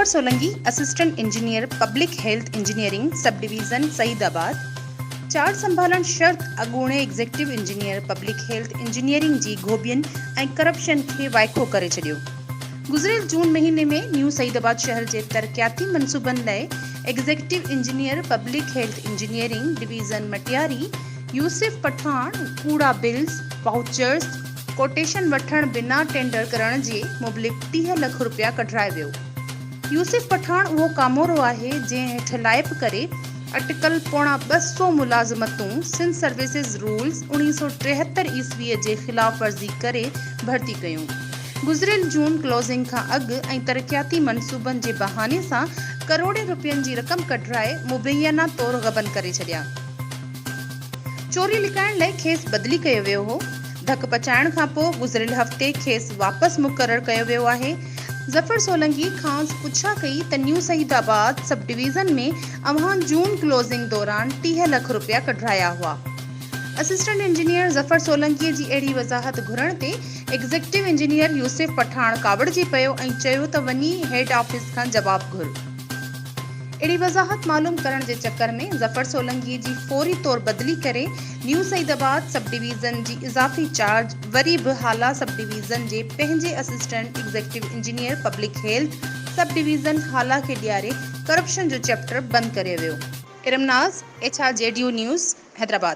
Zafar Solangi, assistant engineer public health engineering sub division Saeedabad, charge سنڀالڻ شرط اڳوڻي executive engineer public health engineering جي گهوٻين ۽ corruption کي وائکو ڪري ڇڏيو. گذريل جون مهيني ۾ نيو سعيد آباد شهر جي ترقياتي منصوبن لاء executive engineer public health engineering division Matiari Yousuf Pathan ڪوڙا بلز، وائوچرز، ڪوٽيشن وٺڻ بنا ٽينڊر ڪرڻ جي مبلغ 30 لک رپيا ڪڍرائي ويو. يوسف پٺاڻ اهو ڪامورو آهي جنهن هيٺ لائپ ڪري اٽڪل پوڻا 200 ملازمتون سنڌ سروسز رولز 1973 عيسويء جي خلاف ورزي ڪري ڀرتي ڪيون. گذريل جون ڪلوزنگ کان اڳ ۽ ترقياتي منصوبن جي بهاني سان ڪروڙين رپين جي رقم ڪڍرائي مبينا طور غبن ڪري ڇڏيا. چوري لڪائڻ لاء کيس بدلي ڪيو ويو هو. ڌڪ پچائڻ کانپوء گذريل هفتي کيس واپس مقرر ڪيو ويو آهي. ظفر سولنگي کانئس پڇا ڪئي ته نيو سعيد آباد سب ڊويزن ۾ اوهان جون ڪلوزنگ دوران 30 لک رپيا ڪڍرايا هئا. اسسٽنٽ انجنيئر ظفر سولنگي جي اهڙي وضاحت گهرڻ تي ايگزيڪٽو انجنيئر يوسف پٺاڻ ڪاوڙجي پيو ۽ چيو ته وڃي هيڊ آفيس کان جواب گهر. اهڙي وضاحت معلوم ڪرڻ جي چڪر ۾ ظفر سولنگي جي فوري طور بدلي ڪري نيو سعيد آباد سب ڊويزن جي اضافي چارج وري به هالا سب ڊويزن جي پنهنجي assistant executive engineer public health sub division Hala کي ڏياري ڪرپشن جو چيپٽر بند ڪريو ويو. Iram Naz, H R G D O news, Hyderabad.